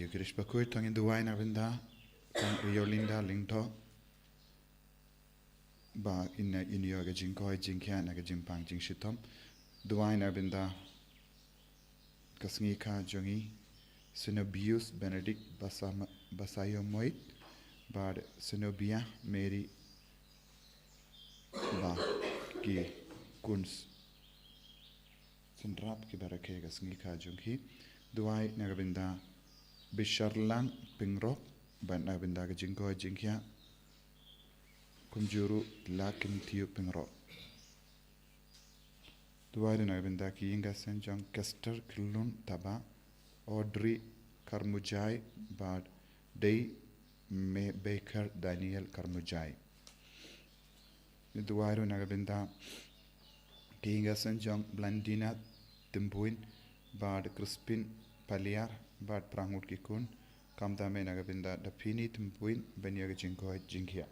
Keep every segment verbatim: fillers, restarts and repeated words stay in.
Kirish bakui tang in duwai na bynda tang Rio Linda Lingto. Ba in na in ïoh ka jingkoit jingkhiah na ka jingpang jingshitom. Duwai na bynda ka sngi ka jong i Senobius Benedict Basama-, Basayo Moit bad Senobia Mary ba ki kuns synrap ki barakhe ka sngi ka jong ki. Duwai na ka bynda Bisharlang Pingrok bad na ka bynda ka jingkoit jingkhiah kumjuh ruh Lakin Tiu Pingrok. Duwai na ka bynda ki ïing ka seng jong Kester Khlun Taba, Audrey Karmujai bad Dei Me Baker Daniel Karmujai. Duwai ruh na ka bynda ki ïing ka seng jong Blandina Tymbuin bad Crispin Paliar bad phrangud ki kun, kamtam eh na ka bynda Daphini Tymbuin ban ïoh ka jingkoit jingkhiah.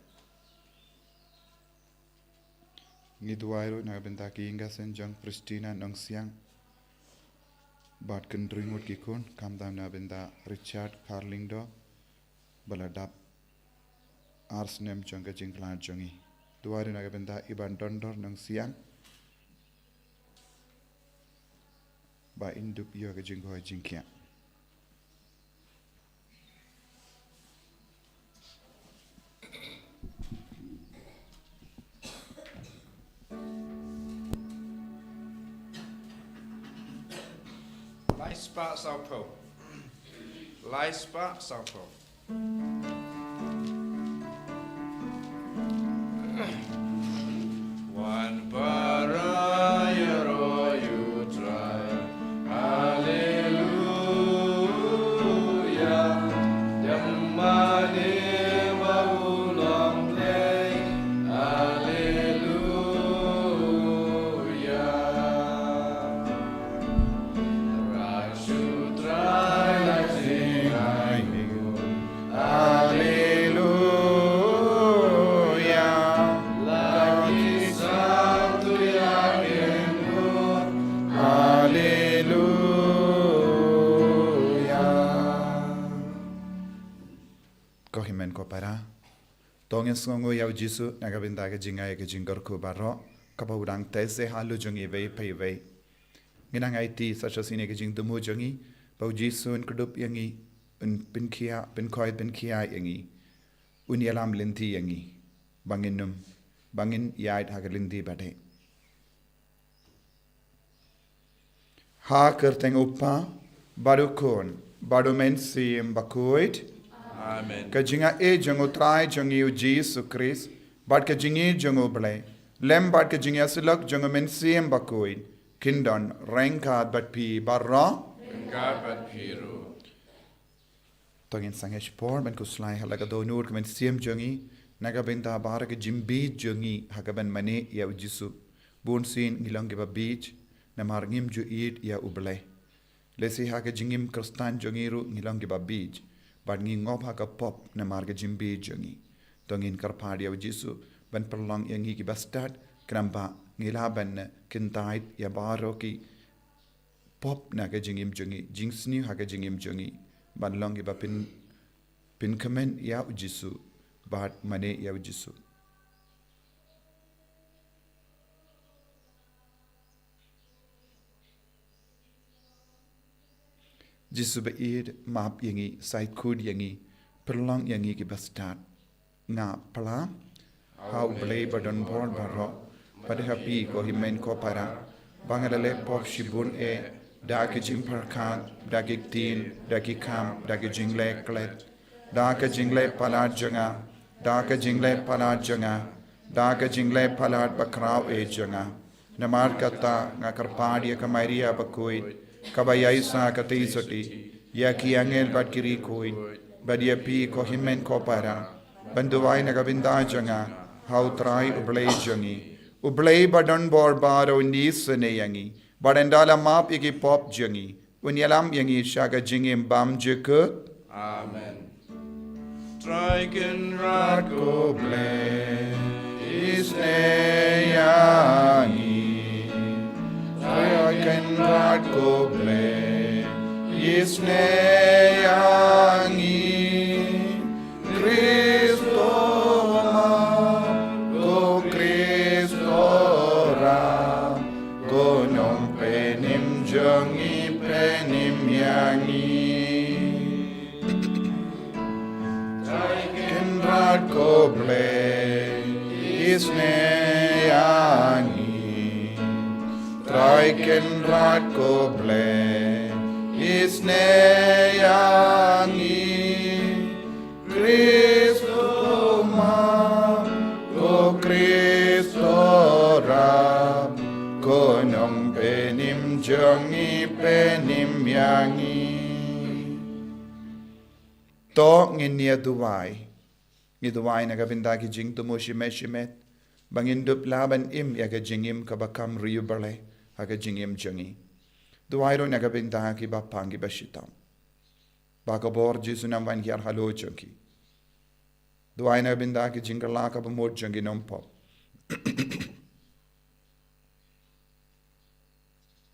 Ngi duwai ruh na ka bynda ki ïing ka seng jong Christina Nongsiang bad kynroi ngut ki kun, kamtam na ka bynda Richard Karlingdo ba la dap ar snem jong ka jingkhlad jong i. Duwai ruh na ka bynda Iban Dondor Nongsiang ba in dup ïoh ka jingkoit jingkhiah. Lai spah saw phew. Lai spah saw phew. Wan para ïaroh ïa u Trai. Haleluya. Ïa mane ba u long Blei. Haleluya. Raju Trai la jngai. Haleluya. La ki sang tu ïa kin lut. Haleluya. Ko hynmen ko para, to ngin sngewnguh ïa u Jisu na ka bynta ka jingai ka jingkyrkhu baroh kaba u dang tei seh ha la jong iwei pa iwei. Ngin nang aiti sa shisien ïa ka jingthmu jong ngi ba u Jisu un kdup ïa ngi, un pynkhiah, pynkhoit pynkhiah ïa ngi, un ïalam lynti ïa ngi ba ngin ym, ba ngin ïaid ha ka lynti ba dei. Ha ka kyrteng u Kpa bad u Khun bad u Mynsiem Bakhuid. Amen. Ka jingaiei jong u Trai jong ngi u Jisu Khrist bad ka jingïeit jong u Blei lem bad ka jingïasyllok jong u Mynsiem Bakhuid kin don ryngkat bad phi baroh. Ryngkat bad phi ruh. To ngin sangeh shipor ban khuslai ha la ka dohnud ka mynsiem jong ngi na ka bynta baroh ka jingbieit jong ngi ha kaban mane ïa u Jisu. Bunsien ngi long kiba bieit namar ngim ju ïeit ïa u Blei. Lehse ha ka jingim Khristan jong ngi ruh ngi long kiba bieit bad ngi ngop ha ka pop namar ka jingbieit jong ngi. To ngin kyrpad ïa u Jisu ban pynlong ïa ngi kiba stad, khnang ba ngi lah ban kyntait ïa baroh ki pop na ka jingim jong ngi, jingsniew ha ka jingim jong ngi, ban long kiba pyn, pynkmen ïa u Jisu bad mane ïa u Jisu. Jisu baieit, map ïa ngi, sait khuid ïa ngi, pynlong ïa ngi kiba stad. Nga phla ha u Blei ba don bor baroh bad ha phi ko hynmen ko para ba nga la leh pop shibun eh, da ki jingpyrkhat, da ki ktien, da ki kam, da ki jingleh klet, da ka jingleh palat jong nga, da ka jingleh palat jong nga, da ka jingleh palat bakhraw eh jong nga. Namar kata nga kyrpad ïa ka Maria bakhuid kaba ïaisah ka tei sotti, ïa ki angel bad ki riewkhuid, bad ïa phi ko hynmen ko para, ban duwai na ka bynta jong nga ha u Trai u Blei jong ngi. U Blei ba don bor baroh un isynei ïa ngi bad un da la map ïa ki pop jong ngi, un ïalam ïa ngi sha ka jingim bymjukut. Amen. Trai Kynrad ko Blei, isynei ïa ngi. Trai Kynrad ko Blei, Isnei ïa ngi, Kristo map, ko Kristo rap, ko Nongpynim jong ngi, pynim ïa ngi. Trai Kynrad ko Blei, isnei ïa ngi. Trai Kynrad ko Blei, isnei ïa ngi. Kristo map, ko Kristo rap, ko Nongpynim jong ngi, pynim ïa ngi. To ngin ïa duwai. Ngi duwai na ka bynta ki jingthmu shimet shimet ba ngin dup lah ban im ïa ka jingim kaba kham riewblei ha ka jingim jong ngi. Duwai ruh na ka bynta kiba pang kiba shitom, ba ka bor Jisu un wan hiar halor jong ki. Duwai na ka bynta ki jingkylla kaba mut jong ki nongpop.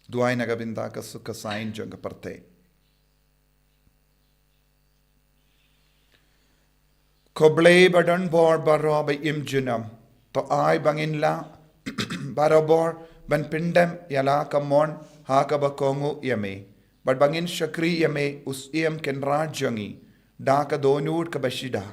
Duwai na ka bynta ka suk ka saiñ jong ka pyrthei. Ko Blei ba don bor baroh ba im junom, to ai ba ngin lah barabor ban pyndep ïa la ka mon ha kaba kohnguh ïa me, bad ba ngin shakri ïa me, u Syiem Kynrad jong ngi, da ka dohnud kaba shida,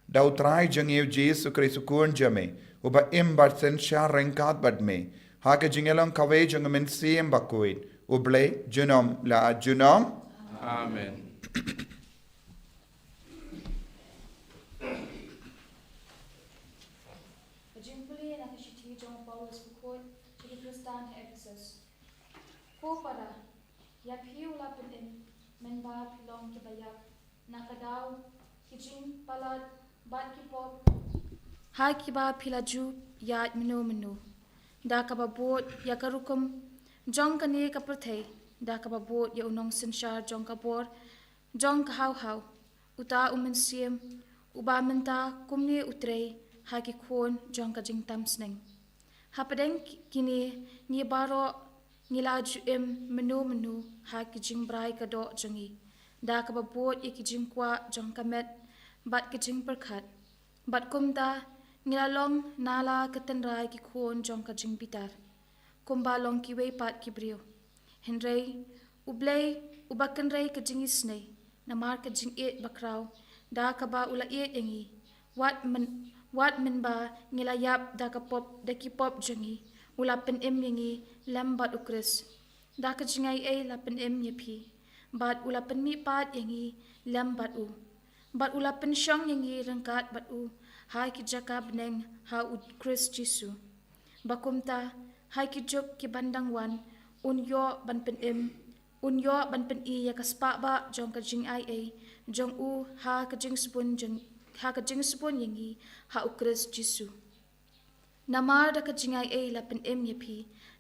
da U Trai jong ngi U Jisu Khrist U Khun jong me, uba im bad synshar ryngkat bad me ha ka jingïalong kawei jong U Mynsiem Bakhuid, U Blei junom la junom. Amen. Ka jingpule na ka shithi jong u Paulus bakhuid sha ki Khristan ha Ephesus. Ko para, ïa phi u la pynim mynba phi long kiba ïap na ka daw ki jingpalat bad ki pop ha kiba phi la ju ïaid mynno mynno, da kaba bud ïa ka rukom jong kane ka pyrthei, da kaba bud ïa u nongsynshar jong ka bor jong ka hawhaw, uta u Mynsiem, uba mynta kumne u trei ha ki khun jong ka jingtam sneng. Hapdeng ki-, kine, ngi baroh ngi la ju im mynno mynno ha ki jingbrai ka doh jong ngi, da kaba bud ïa ki jingkwah jong ka met bad ki jingpyrkhat. Bad kumta ngi la long na la ka tynrai ki khun jong ka jingbitar, kumba long kiwei pat ki briew. Hynrei U Blei uba kynrei ka jingisnei, namar ka jingïeit bakhraw da kaba u la ïeit ïa ngi, wat myn-, wat mynba ngi la ïap da ka pop, da ki pop jong ngi, u la pynim ïa ngi lem bad U Khrist. Da ka jingaiei la pynim ïa phi, bad u la pynmihpat ïa ngi lem bad u, bad u la pynshong ïa ngi ryngkat bad u ha ki jaka bneng ha U Khrist Jisu. Ba kumta, ha ki juk kiban dang wan, un ïoh ban pynim, un ïoh ban pyni ïa ka spah bah jong ka jingaiei jong u ha ka jingsbun jong, ha ka jingsbun ïa ngi ha U Khrist Jisu. Namar da ka jingaiei la pynim ïa phi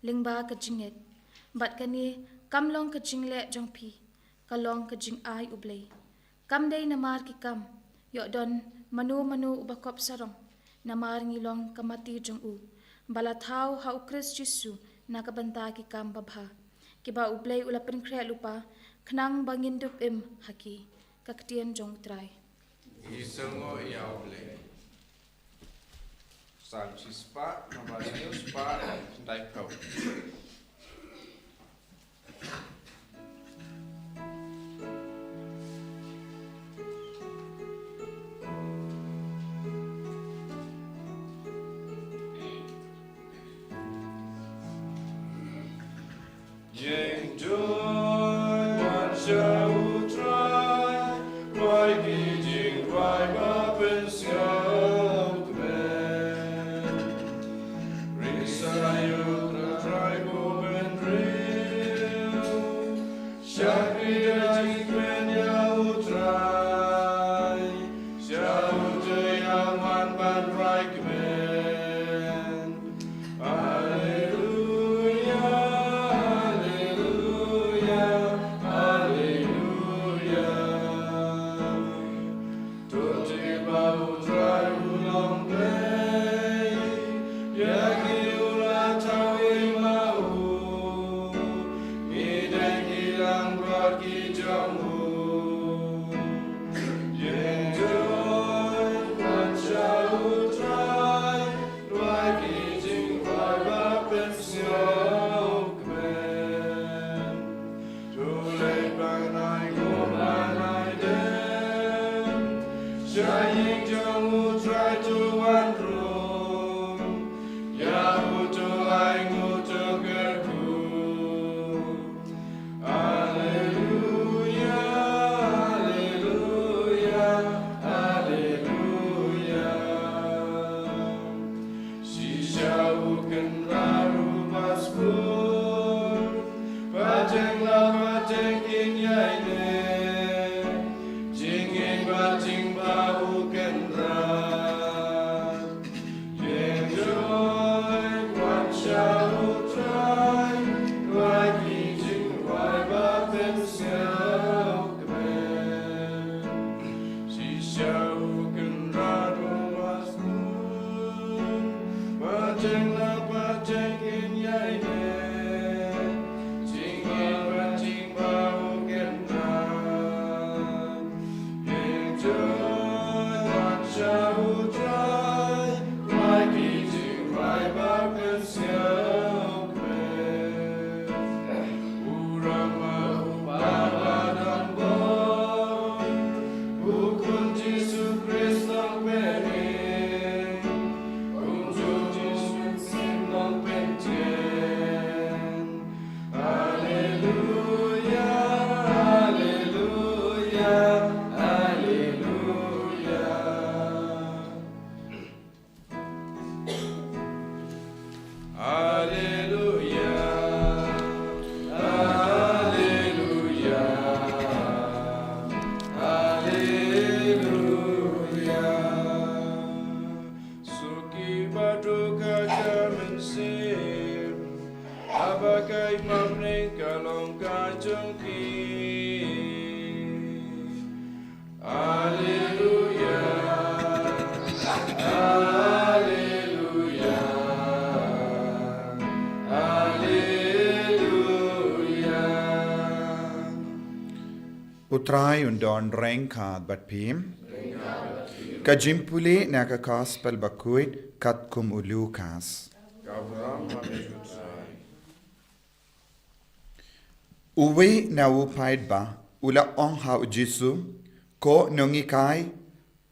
lyngba ka jingngeit. Bad kane kam long ka jingleh jong phi, ka long ka jingai U Blei. Kam dei namar ki kam, ïoh don mano mano uba kop sarong, namar ngi long ka mati jong u, ba la thaw ha U Khrist Jisu na ka bynta ki kam babha, kiba U Blei u la pynkhreh lypa khnang ba ngin dup im ha ki. Ka ktien jong U Trai. Ngi sngew ïa U Blei. Salm shispah, naba hynñiew spah, khyndai phew. Jingduwai wan sha U Trai, bai ki jingduwai ba pynsngewkmen. Risa ïa U Trai, ko Sha ïing jong U Trai to wan rung, ïa uto ai nguh to kyrkhu. Alleluia, alleluia, alleluia. Shisha U Kynrad u ba sbun, pateng la pateng kin ïaineh, jingngeit bad jingbha U Kynrad. Ïeng joit wan sha U Trai, rwai ki jingrwai ba pynsngewkmen. Shisha U Kynrad u ba sbun, pateng la pateng kin ïaineh, jingngeit bad jingbha U Kynrad. Ïeng joit wan sha U Trai, rwai ki jingrwai ba pynsngewkmen. U Rama U Kpa ba don bor, U Khun Jisu Khrist Nongpynim, Kumjuh U Mynsiem Nongpynthiah. Alleluia, alleluia, alleluia. Alleluia, alleluia, alleluia. Suki baduk ha ka mynsiem, haba ka imam ring ka long ka jong ki. Alleluia, alleluia, alleluia. U Trai un don ryngkat bad phi. Ka jingpule na ka Gospel bakhuid katkum u Lukas. Uwei na u paidbah u la ong ha u Jisu, ko nonghikai,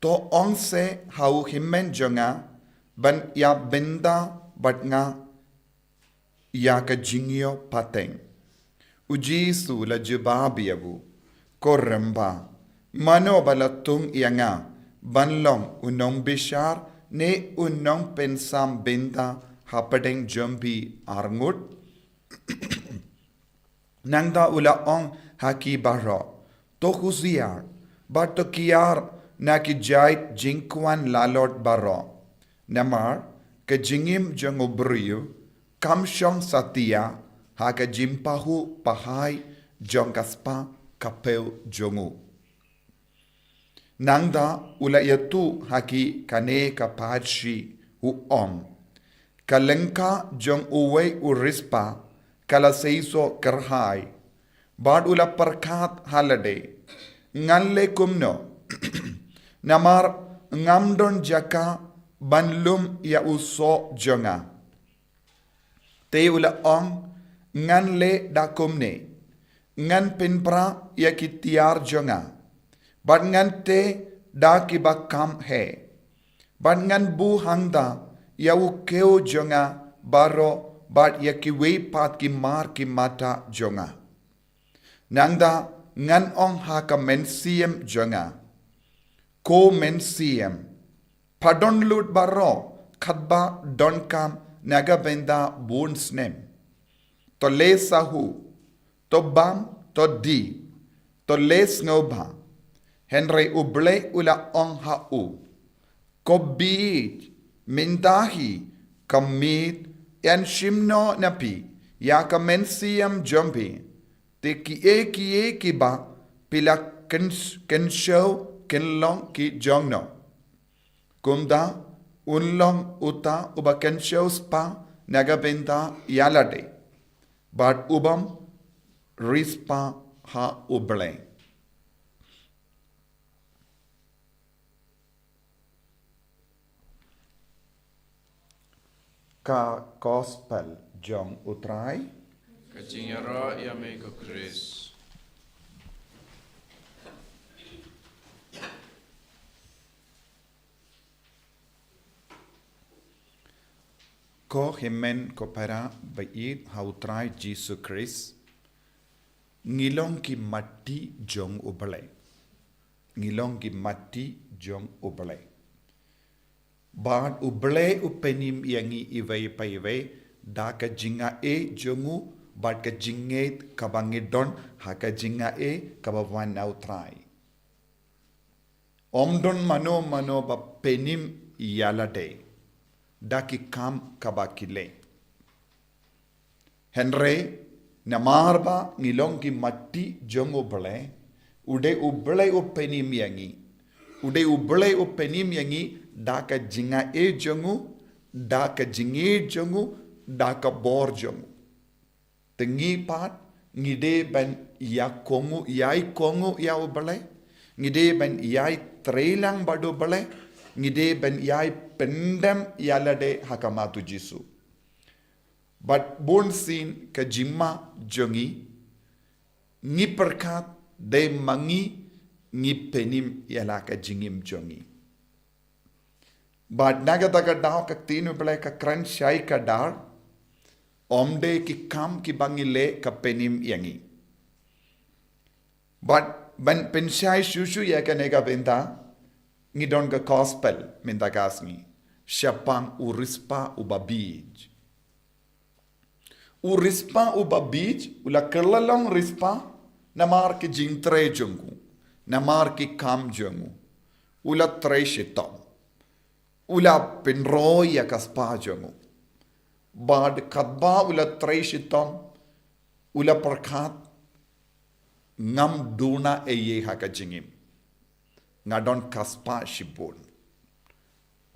to ong seh ha u hynmen jong nga ban ïa bynta bad nga ïa ka jingïoh pateng. U Jisu u la jubab ïa u, ko rangbah, mano ba la tung ïa nga ban long u nongbishar ne u nongpynsam bynta hapdeng jong phi arngut? Nangta u la ong ha ki baroh, to husiar bad to kiar na ki jait jingkwah lalot baroh. Namar ka jingim jong u briew kam shong satia ha ka jingpahuh pahai jong ka spah ka phew jong u. Nangta u la ïathuh ha ki kane ka pyrshah, u ong, ka lyngkha jong uwei u riewspah ka la seisoh kyrhai, bad u la pyrkhat ha lade, ngan leh kumno, namar ngam don jaka ban lum ïa u soh jong nga. Te u la ong, ngan leh da kumne, ngan pynpra ïa ki tiar jong nga, bad ngan teh da kiba kham heh, bad ngan buh hangta ïa u khiew jong nga baroh bad ïa kiwei pat ki mar ki mata jong nga. Nangta ngan ong ha ka mynsiem jong nga, ko mynsiem, pha don lut baroh katba donkam na ka bynta bun snem. To leh sahuh, to bam, to die, to leh sngewbha. Hynrei U Blei u la ong ha u, ko bieit, mynta hi ka miet yn shim noh na phi ïa ka mynsiem jong phi. Te kiei kiei kiba phi la kyn-, kynshew kin long ki jong no. Kumta un long uta uba kynshew spah na ka bynta ïa lade, bad ubym riewspah ha U Blei. Ka Gospel jong U Trai. Ka jingïaroh ïa me ko Khrist. Ko hynmen ko para ba ïeit ha U Trai Jisu Khrist, ngi long ki matti jong U Blei. Ngi long ki matti jong U Blei. Bad U Blei u pynim ïa ngi iwei pa iwei da ka jingaiei jong u, bad ka jingngeit kaba ngi don ha ka jingaiei kaba wan na U Trai. Ym don mano mano ba pynim ïa lade da ki kam kaba ki leh. Hynrei namar ba ngi long ki matti jong U Blei, u dei U Blei u pynim ïa ngi. U dei U Blei u pynim ïa ngi da ka jingaiei jong u, da ka jingïeit jong u, da ka bor jong u. Te ngi pat, ngi dei ban ïa kohnguh, ïai kohnguh ïa U Blei. Ngi dei ban ïai treilang bad U Blei. Ngi dei ban ïai pyndem ïa lade ha khmat U Jisu. Bad bunsien ka jingma jong ngi, ngi pyrkhat dei ma ngi, ngi pynim ïa la ka jingim jong ngi. Bad na kata ka daw ka ktien U Blei ka kren shai kdar, ym dei ki kam kiba ngi leh ka pynim ïa ngi. Bad ban pynshai shuh shuh ïa kane ka bynta, ngi don ka gospel mynta ka sngi shaphang u riewspah uba bieit. U riewspah uba bieit, u la kylla long riewspah namar ki jingtrei jong u, namar ki kam jong u. U la trei shitom. U la pynroi ïa ka spah jong u. Bad katba u la trei shitom, u la pyrkhat, ngam duna ei ei ha ka jingim. Nga don ka spah shibun.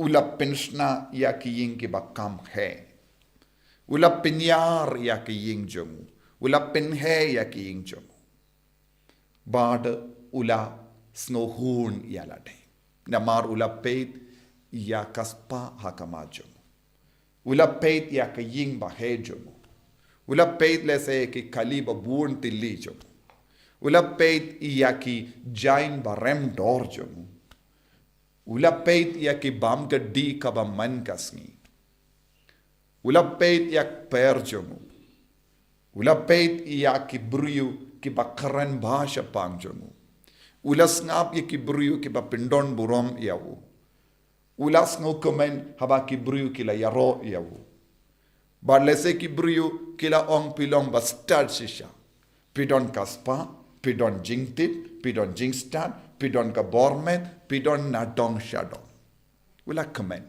U la pynshna ïa ki ïing kiba kham heh. U la pynïar ïa ki ïing jong u. U la pynheh ïa ki ïing jong u. Bad u la sngewhun ïa lade. Namar u la peit ïa ka spah ha khmat jong u. U la peit ïa ka ïing ba heh jong u. U la peit lehse ki kali ba bun tylli jong u. U la peit ïa ki jaiñ ba rem dor jong u. U la peit ïa ki bam ka dih kaba man ka sngi. U la peit ïa ki kper jong u. U la peit ïa ki briew kiba kren bha shaphang jong u. U la sngap ïa ki briew kiba pyndon burom ïa u. U la sngewkmen haba ki briew ki la ïaroh ïa u. Bad lehse ki briew ki la ong, phi long ba stad shisha. Phi don ka spah, phi don jingtip, phi don jingstad, phi don ka bor met, phi don nadong shadong. U la kmen.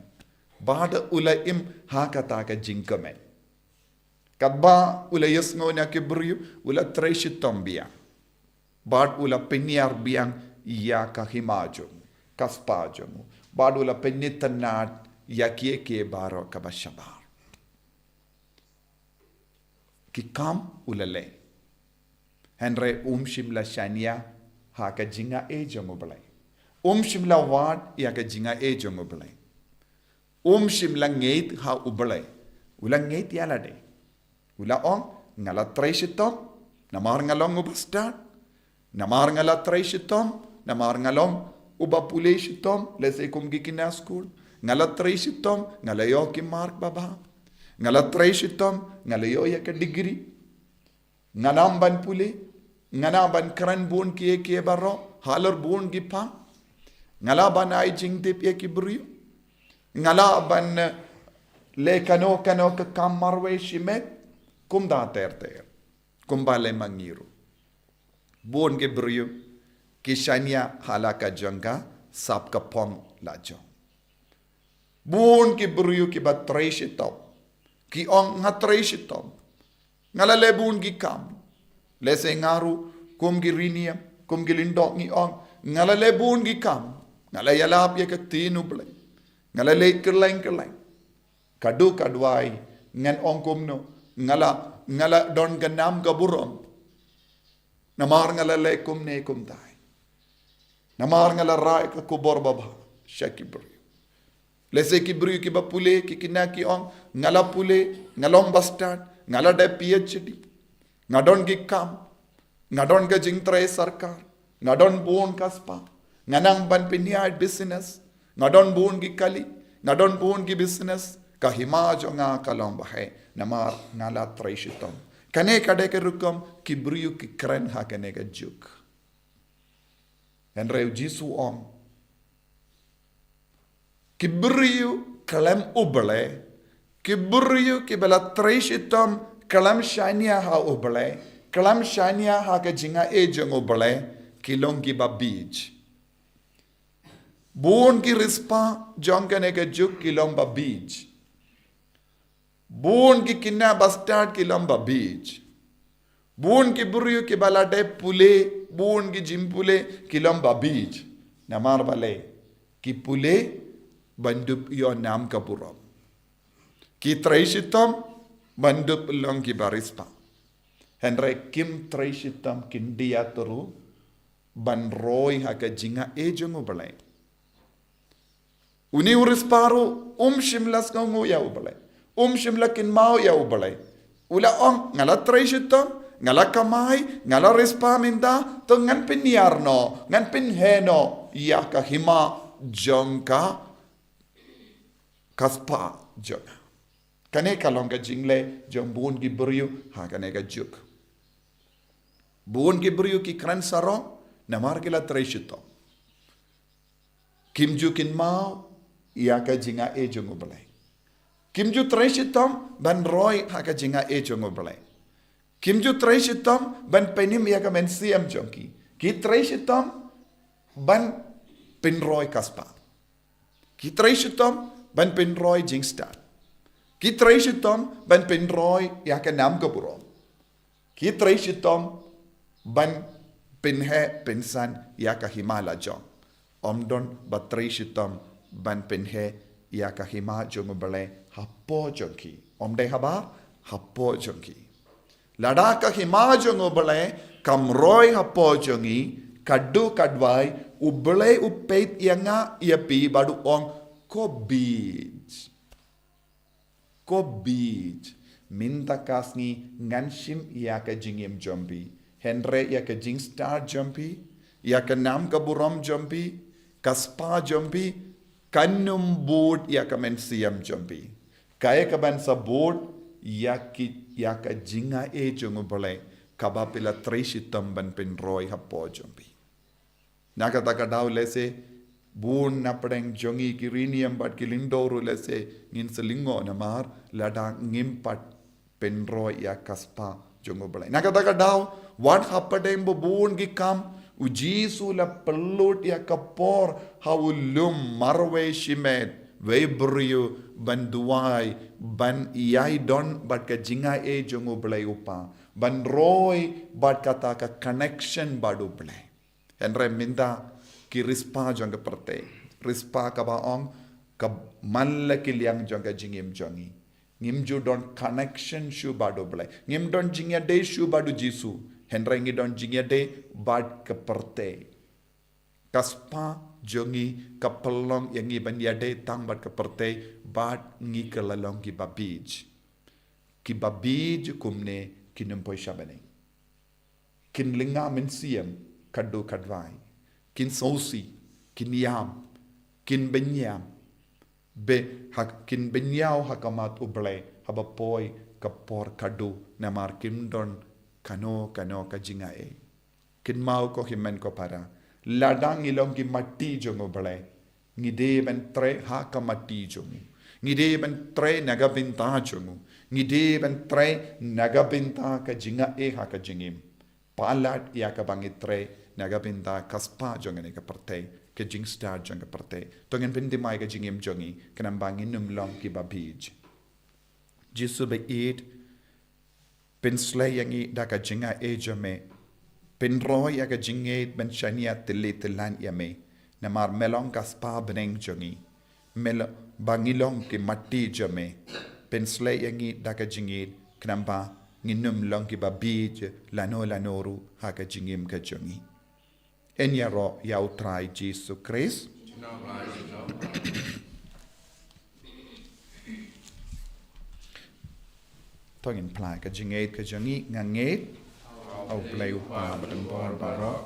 Bad u la im ha kata ka jingkmen. Katba u la ïohsngew na ki briew, u la trei shitom biang. Bad u la pynïar biang ïa ka hima jong u, ka spah jong u. Bad u la pynitynnad ïa kiei kiei baroh kaba shabar. Ki kam u la leh. Hynrei um shym la shaniah ha ka jingaiei jong U Blei. Um shym la wad ïa ka jingaiei jong U Blei. Um shym la ngeit ha U Blei. U la ngeit ïa lade. U la ong, nga la trei shitom, namar nga long uba stad. Namar nga la trei shitom, namar nga long uba pule shitom, lehse kum ki khynnah skul. Nga la trei shitom, nga la ïoh ki mark babha. Nga la trei shitom, nga la ïoh ïa ka degree. Nga nang ban pule, nga nang ban kren bun kiei kiei baroh halor bun ki phang. Nga lah ban ai jingtip ïa ki briew. Nga lah ban, eh, leh kano kano ka kam marwei shimet, kumta ter ter. Kumba leh ma ngi ruh. Bun ki briew ki shaniah ha la ka jong ka sap ka phong la jong. Bun ki briew kiba trei shitom ki ong, nga trei shitom, nga la leh bun ki kam. Lehse nga ruh kum ki riewniam, kum ki lyngdoh ngi ong, nga la leh bun ki kam. Nga la ïalap ïa ka ktien U Blei. Nga la leit kylleng kylleng. Ka dei ka duwai, ngan ong kumno, nga la, nga la don ka nam ka burom. Namar nga la leh kumne kumtai. Namar nga la rai ka khubor babha sha ki briew. Lehse ki briew kiba pule, ki khynnah ki ong, nga la pule, nga long ba stad, nga la dep P H D. Nga don ki kam, nga don ka jingtrei sorkar, nga don bun ka spah, nga nang ban pynïaid business, nga don bun ki kali, nga don bun ki business, Ka hima jong nga ka long baheh, namar nga la trei shitom. Kane ka dei ka rukom ki briew ki kren ha kane ka juk. Hynrei u Jisu u ong, ki briew khlem U Blei, ki briew kiba la trei shitom khlem shaniah ha U Blei, khlem shaniah ha ka jingai jong U Blei, ki long kiba bieit. Bun ki riewspah jong kane ka juk ki long ba bieit. Bun ki khynnah bastad ki long ba bieit. Bun ki briew kiba la dep pule, bun ki jingpule ki long ba bieit. Namar balei? Ki pule ban dup ïoh nam ka burom. Ki trei shitom ban dup long kiba riewspah. Hynrei kim trei shitom, kin ïathuh ruh ban roi ha ka jingai jong U Blei. Une u riewspah ruh um shym la sngewnguh ïa U Blei. Um shym la kynmaw ïa U Blei. U la ong, nga la trei shitom, nga la kamai, nga la riewspah mynta, to ngan pynïar noh, ngan pynheh noh ïa ka hima jong ka, ka spah jong nga. Kane ka long ka jingleh jong bun ki briew ha kane ka juk. Bun ki briew ki kren sarong namar ki la trei shitom. Kim ju kynmaw ïa ka jingai jong U Blei. Kim ju trei shitom ban roi ha ka jingai jong U Blei. Kim ju trei shitom ban pynim ïa ka mynsiem jong ki. Ki trei shitom ban pynroi ka spah. Ki trei shitom ban pynroi jingstad. Ki trei shitom ban pynroi ïa ka nam ka burom. Ki trei shitom ban pynheh pynsan ïa ka hima la jong. Ym don ba trei shitom ban pynheh ïa ka hima jong U Blei hapoh jong ki. Ym dei habar, hapoh jong ki. Lada ka hima jong U Blei kam roi hapoh jong ngi, ka duh ka duwai, U Blei u peit ïa nga ïa phi bad u ong, ko bieit. Ko bieit. Mynta ka sngi ngan shim ïa ka jingim jong phi. Hynrei ïa ka jingstad jong phi, ïa ka nam ka burom jong phi, ka spah jong phi, kan ym bud ïa ka mynsiem jong phi. Kaei kaban sa bud ïa ki, ïa ka jingai jong U Blei kaba phi la trei shitom ban pynroi hapoh jong phi. Na kata ka daw lehse bun na pdeng jong ngi ki riewniam bad ki lyngdoh ruh lehse ngin sa lyngngoh namar lada ngim pat pynroi ïa ka spah jong U Blei. Na kata ka daw, wat hapdeng ba bun ki kam, u Jisu u la pynlut ïa ka por ha u lum marwei shimet wei briew ban duwai, ban ïai don bad ka jingai jong U Blei u Kpa, ban roi bad kata ka connection bad U Blei. Hynrei mynta ki riewspah jong ka pyrthei, riewspah kaba ong ka man la ki liang jong ka jingim jong ngi. Ngim ju don connection shuh bad U Blei. Ngim don jingïadei shuh bad u Jisu. Hynrei ngi don jingïadei bad ka pyrthei. Ka spah jong ngi ka pynlong ïa ngi ban ïadei tang bad ka pyrthei bad ngi kylla long kiba bieit. Kiba bieit kumne kin ym poi sha bneng. Kin lynga mynsiem ka duh ka duwai. Kin sngewsih, kin ïam, kin bynïam. Be ha, kin bynñiaw ha khmat U Blei haba poi ka por ka duh namar kim don kano kano ka jingai. Kynmaw ko hynmen ko para, lada ngi long ki matti jong U Blei, ngi dei ban trei ha ka matti jong u. Ngi dei ban trei na ka bynta jong u. Ngi dei ban trei na ka bynta ka jingai ha ka jingim. Palat ïa kaba ngi trei na ka bynta ka spah jong kane ka pyrthei, ka jingstad jong ka pyrthei. To ngin pynthymmai ka jingim jong ngi khnang ba ngin ym long kiba bieit. Jisu ba ïeit, pynsleh ïa ngi da ka jingai jong me. Pynroi ïa ka jingngeit ban shaniah tylli tyllan ïa me. Namar me long ka spah bneng jong ngi. Me long ba ngi long ki matti jong me. Pynsleh ïa ngi da ka jingngeit khnang ba ngin ym long kiba bieit lano lano ruh ha ka jingim ka jong ngi. Yn ïaroh ïa U Trai Jisu Khrist. To ngin phla ka jingngeit ka jong ngi. Nga ngeit ha U Blei U Kpa badonbor baroh,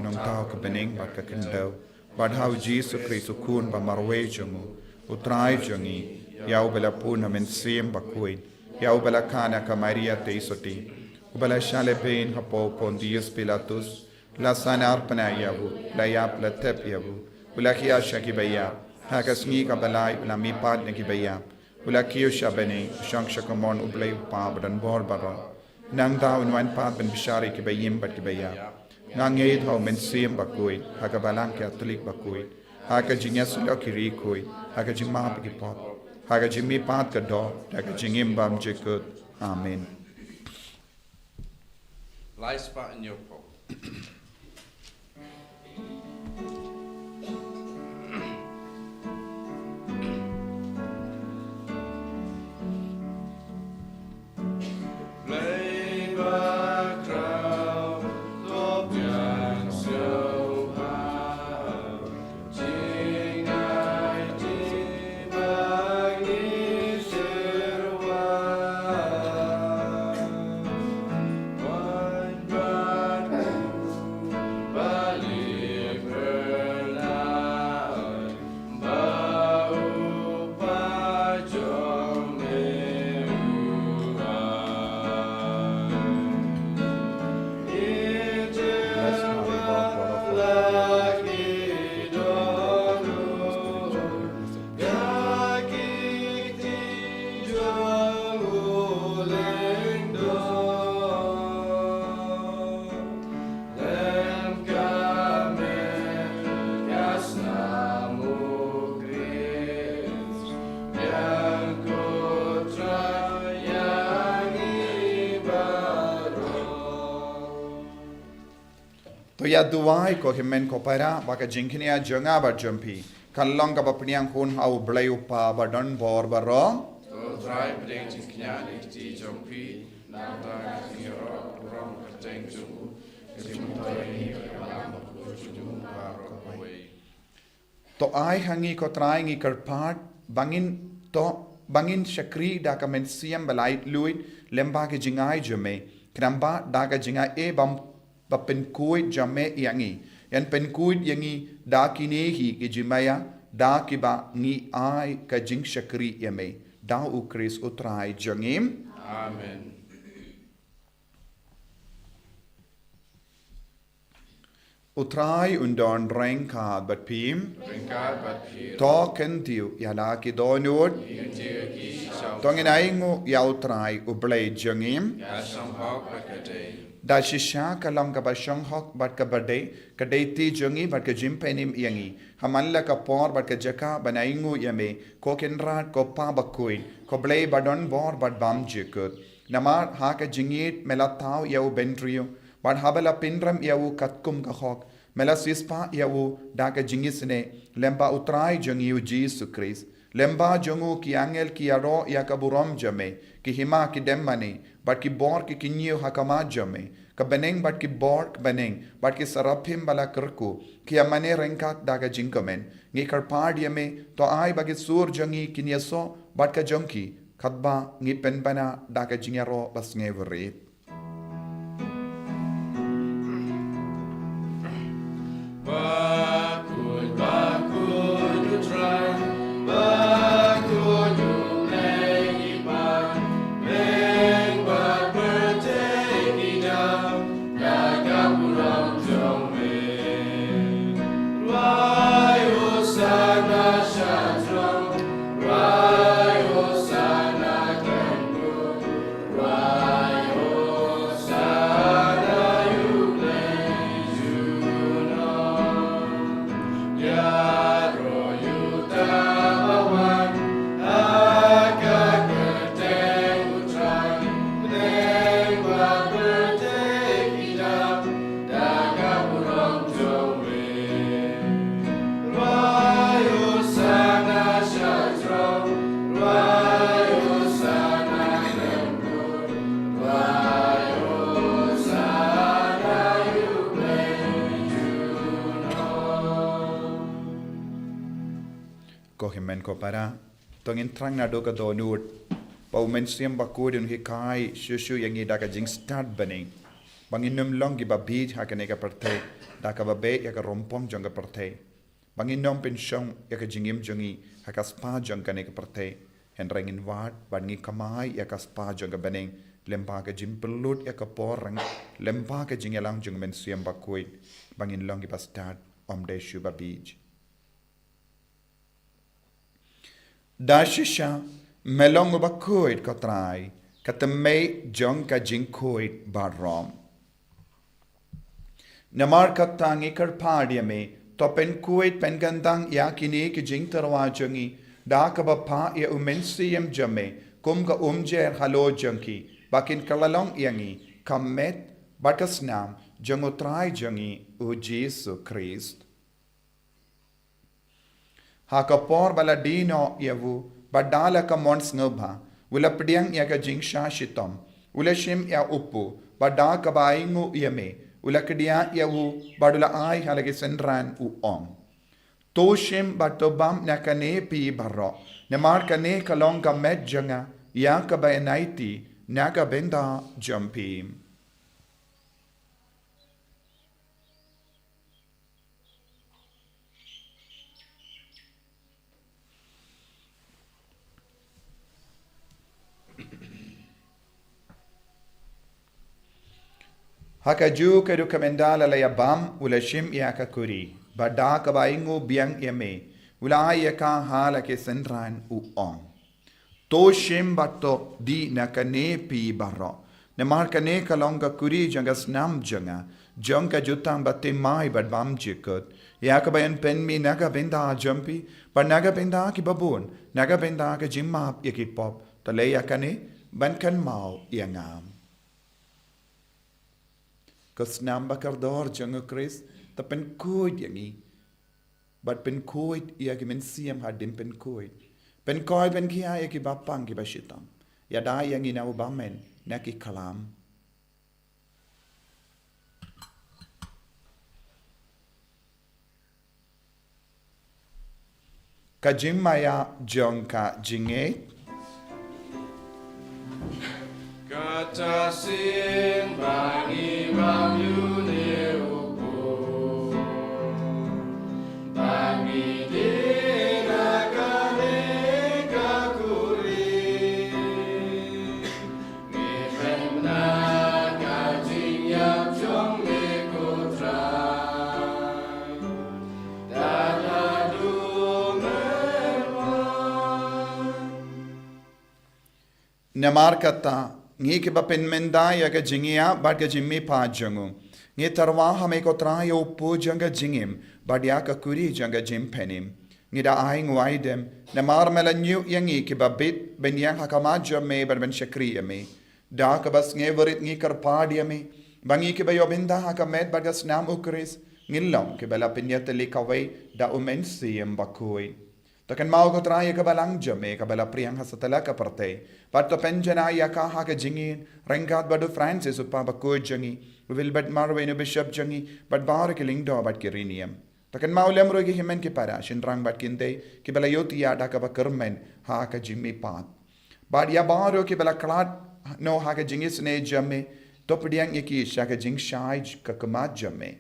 Nongthaw ka bneng bad ka khyndew, bad ha U Jisu Khrist U Khun ba marwei jong u, U Trai jong ngi, ïa uba la pun ha u Mynsiem Bakhuid, ïa uba la kha na ka Maria Theisotti, uba la shah lehbeiñ hapoh u Pontius Pilatus, la sahnarphna ïa u, la ïap, la thep ïa u, u la khiah sha kiba ïap, ha ka sngi kaba lai u la mihpat na kiba ïap, u la kiew sha bneng, u shong sha kamon U Blei U Kpa badonbor baroh. Nangta un wan pat ban bishar ïa kiba im bad kiba ïap. Nga ngeit ha u Mynsiem Bakhuid, ha ka Balang Katholik bakhuid, ha ka jingïasyllok ïa ki riewkhuid, ha ka jingmap ïa ki pop, ha ka jingmihpat ka doh, ha ka jingim bymjukut. Amen. Lai spah ñiew phew. To ïa duwai ko hynmen ko para, ba ka jingkñia jong nga bad jong phi kan long kaba pdiang hun ha U Blei U Kpa badonbor baroh. To Trai, pdiang jingkñia na ki kti jong phi, nangta ka jingïaroh burom kyrteng jong u, ka jingmyntoi ïa ngi, ka balang bakhuid jong u baroh kawei. To ai ha ngi ko Trai, ngi kyrpad, ba ngin, to, ba ngin shakri da ka mynsiem ba laitluid lyngba ka jingai jong me, khnang ba da ka jingai bam ba pynkhuid jong me ïa ngi, yn pynkhuid ïa ngi da kine hi ki jingmaïa, da kiba ngi ai ka jingshakri ïa me, da U Khrist U Trai jong ngi. Amen. U Trai un don ryngkat bad phi. Ryngkat bad phi. To kyntiew ïa la ki dohnud. Kyntiew ïa ki sha u Trai. To ngin ainguh ïa U Trai U Blei jong ngi. Ka shonghok bad ka dei. Da shisha ka long kaba shonghok bad kaba dei, ka dei ti jong ngi bad ka jingpynim ïa ngi, ha man la ka por bad ka jaka ban ainguh ïa me, ko Kynrad, ko Pa bakhuid, ko Blei badonbor bad bymjukut. Namar ha ka jingïeit me la thaw ïa u bynriew, bad haba la pynrem ïa u katkum ka hok, me la siewspah ïa u da ka jingisynei lyngba U Trai jong ngi U Jisu Khrist. Lyngba jong u ki angel ki ïaroh ïa ka burom jong me, ki hima ki dem mane, bad ki bor ki kynñiew ha khmat jong me. Ka bneng bad ki bor ka bneng, bad ki saraphim ba la kyrkhu, ki ïa mane ryngkat da ka jingkmen. Ngi kyrpad ïa me, to ai ba ki sur jong ngi kin ïasoh bad ka jong ki, katba ngi pynbna da ka jingïaroh basngewrit. Ko hynmen ko para, to ngin thrang naduh ka dohnud, ba u Mynsiem Bakhuid un hikai shuh shuh ïa ngi da ka jingstad bneng, ba ngin ym long kiba bieit ha kane ka pyrthei, da kaba beh ïa ka rympong jong ka pyrthei, ba ngin ym pynshong ïa ka jingim jong ngi ha ka spah jong kane ka pyrthei, Hynrei ngin wad bad ngi kamai ïa ka spah jong ka bneng lyngba ka jingpynlut ïa ka por reng, lyngba ka jingïalang jong U Mynsiem Bakhuid, ba ngin long kiba stad ym dei shuh ba bieit. Da shisha me long uba khuid, ko Trai, ka tymmen jong ka jingkhuid baroh. Namar kata ngi kyrpad ïa me, to pynkhuid pynkyndang ïa kine ki jingtyrwa jong ngi da kaba phah ïa U Mynsiem jong me kum ka umjer halor jong ki, ba kin kylla long ïa ngi ka met bad ka snam jong U Trai jong ngi U Jisu Khrist. Ha ka por ba la die noh ïa u, bad da la ka mon sngewbha, u la pdiang ïa ka jingshah shitom, u la shim ïa u pud, bad da kaba ainguh ïa me, u la kdiah ïa u, bad u la ai ha la ki synran, u ong: To shim bad to bam na kane phi baroh, namar kane ka long ka met jong nga ïa kaba ïaid na ka bynta jong phi. Ha kajuh ka duk ka mynta la la ïa bam, u la shim ïa ka kuri, bad da kaba ainguh biang ïa me, u la ai ïa ka ha la ki synran, u ong: To shim bad to die na kane phi baroh, namar kane ka long ka kuri jong ka snam jong nga, jong ka jutang ba thymmai bad bymjukut, ïa kaba yn pynmih na ka bynta jong phi bad na ka bynta ki babun, na ka bynta ka jingmap ïa ki pop. To leh ïa kane ban kynmaw ïa nga. Ko snam ba kordor jong U Khrist, to pynkhuid ïa ngi, bad pynkhuid ïa ki mynsiem hadien pynkhuid. Pynkhuid pynkhia ïa ki bapang ki bashitom. Ïada ïa ngi na u bymman na ki khlam. Ka jingmaïa jong ka jingngeit. Kata sien ba ngi bam ïa une u pud, ba ngi die na kane ka kuri. Ngi pynbna ka jingïap jong me, ko Trai, da haduh me wan. Namar kata, ngi kiba pynmynta ïa ka jingïap bad ka jingmihpat jong u, ngi tyrwa ha me, ko Trai, ïa u pud jong ka jingim bad ïa ka kuri jong ka jingpynim. Ngi da ainguh aidem namar me la ñiuh ïa ngi kiba bit ban ïeng ha khmat jong me bad ban shakri ïa me. Da kaba sngewrit ngi kyrpad ïa me ba ngi kiba ïoh bynta ha ka met bad ka snam U Khrist, ngin long kiba la pynïatylli kawei da U Mynsiem Bakhuid. To kynmaw, ko Trai, ïa ka balang jong me kaba la pdiang ha satlak ka pyrthei, bad to pynjanai ïa ka ha ka jingïeit ryngkat bad u Francis, u Papa bakhuid jong ngi, u Wilbert Marwein, u Bishop jong ngi, bad baroh ki lyngdoh bad ki riewniam. To kynmaw lem ruh ïa ki hynmen ki para, shynrang bad ki khyndai kiba la ïohthiah da kaba kyrmen ha ka jingmihpat, bad ïa baroh kiba la khlad noh ha ka jingisynei jong me. To pdiang ïa ki sha ka jingshai ka khmat jong me.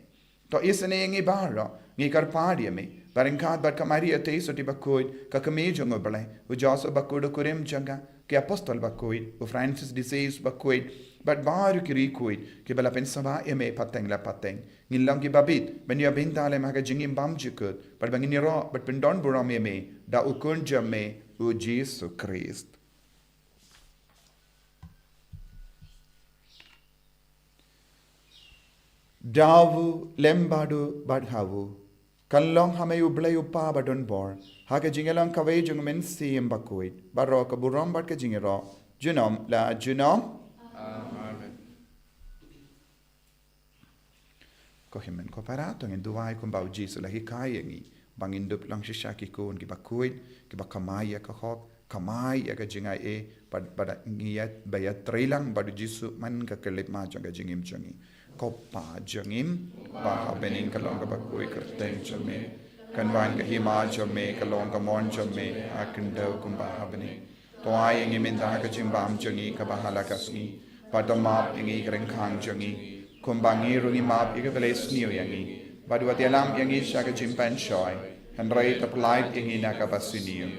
To isynei ïa ngi baroh, ngi kyrpad ïa me, ba ryngkat bad ka Maria Theisotti bakhuid, ka Kmie jong U Blei, u Joseph bakhuid u kurim jong ka, ki Apostol bakhuid, u Francis de Sales bakhuid, bad baroh ki riewkhuid kiba la pynsngewbha ïa me pateng la pateng, ngin long kiba bit ban ïoh bynta lem ha ka jingim bymjukut, bad ba ngin ïaroh bad pyndonburom ïa me da u Khun jong me, u Jisu Khrist. Da u, lem bad u, bad ha u, kan long ha me U Blei U Kpa badonbor, ha ka jingïalang kawei jong U Mynsiem Bakhuid, baroh ka burom bad ka jingïaroh, junom la junom. Amen. Ko hynmen ko para, to ngin duwai kumba U Jisu u la hikai ïa ngi, ba ngin dup long shisha ki khun kiba khuid, kiba kamai ïa ka hok, kamai ïa ka jingai-ei, bad, bad ngi ïa, ba ïatreilang bad U Jisu man ka khyllipmat jong ka jingim jong ngi. Ko Pa jong ngi, ba ha bneng, ka long kaba khuid ka kyrteng jong me. Kan wan ka hima jong me, ka long ka mon jong me ha khyndew kumba ha bneng. To ai ïa ngi mynta ka jingbam jong ngi kaba ha la ka sngi. Bad to map ïa ngi ki ryngkang jong ngi, kumba ngi ruh ngi map ïa kiba la isniew ïa ngi. Bad wat ïalam ïa ngi sha ka jingpynshoi, hynrei to pyllait ïa ngi na kaba sniew.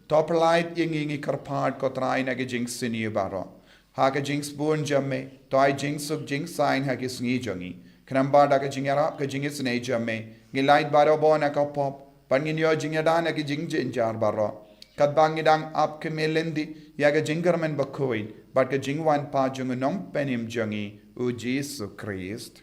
To pyllait ïa ngi ngi kyrpad, ko Trai, na ki jingsniew baroh. Ha ka jingsbun jong me, to ai jingsuk jingsaiñ ha ki sngi jong ngi. Khnang ba da ka jingïarap ka jingisynei jong me, ngin lait barabor na ka pop, bad ngin ïoh jingïada na ki jingjynjar baroh. Katba ngi dang ap khmih lynti ïa ka jingkyrmen bakhuid bad ka jingwan pat jong u Nongpynim jong ngi, u Jisu Khrist.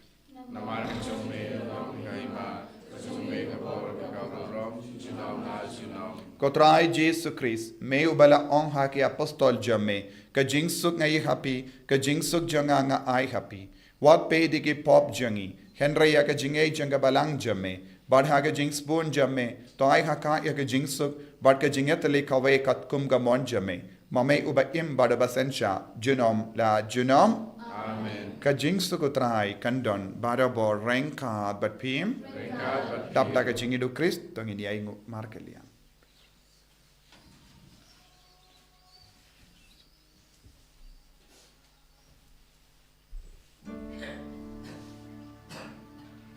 Namar ka jong me ka long ka hima, ka jong me ka bor, ka burom, junom la junom. Ko Trai Jisu Khrist, me uba la ong ha ki apostol jong me, ka jingsuk nga ai ha phi, ka jingsuk jong nga nga ai ha phi. Wat peit ïa ki pop jong ngi, hynrei ïa ka jingngeit jong ka balang jong me, bad ha ka jingsbun jong me, to ai ha ka ïa ka jingsuk bad ka jingïatylli kawei katkum ka mon jong me, ma me uba im bad uba synshar junom la junom. Amen. Ka jingsuk u Trai kan don barabor ryngkat bad phi. Ryngkat bad phi. Dap da ka jingïeit u Khrist, to ngin ïai nguh markylliang.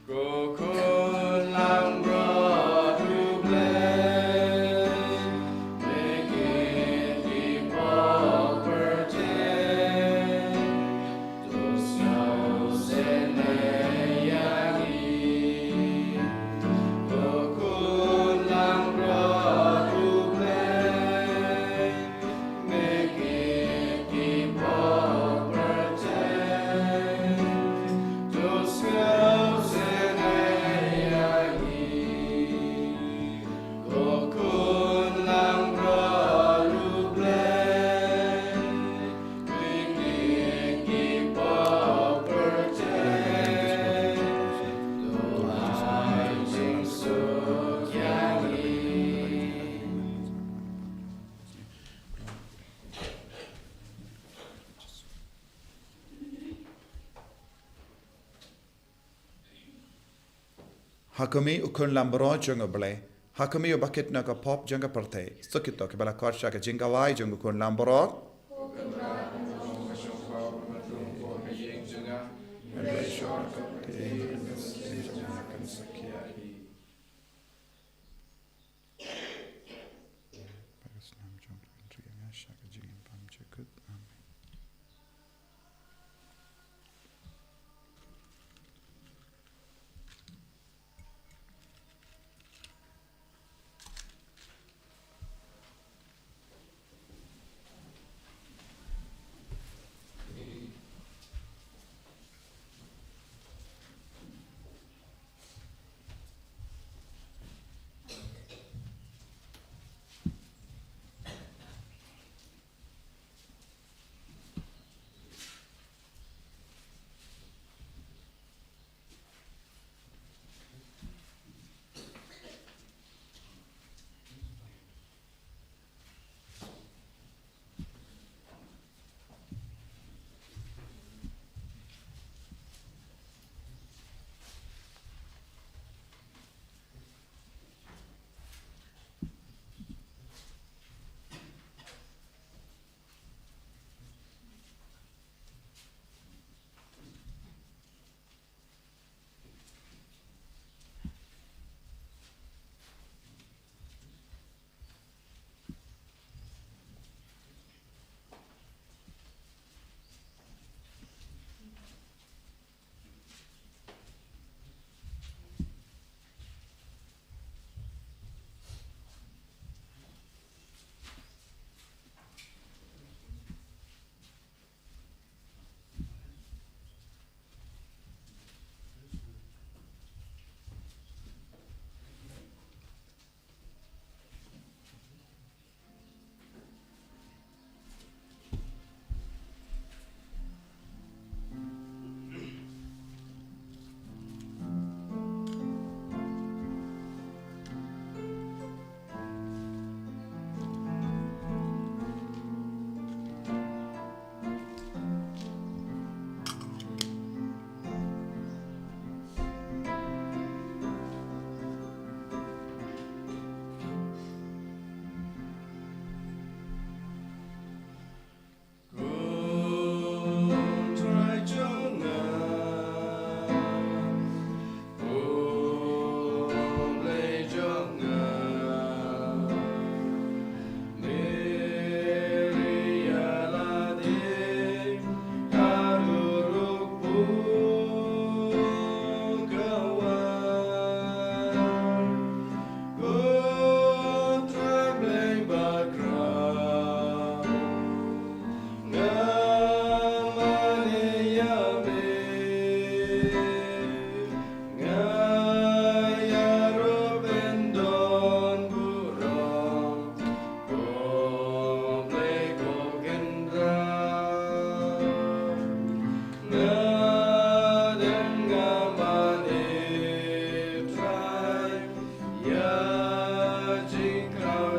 Ko khun langbrot U Blei, me kit ki pop pyrthei, to sngewsynei ïa ngi. Ko khun langbrot U Blei, Ha khmih u khun langbrot jong U Blei, ha khmih uba kit na ka pop jong ka pyrthei. Suk ïa kito kiba la khot sha ka jingkawei jong u khun langbrot.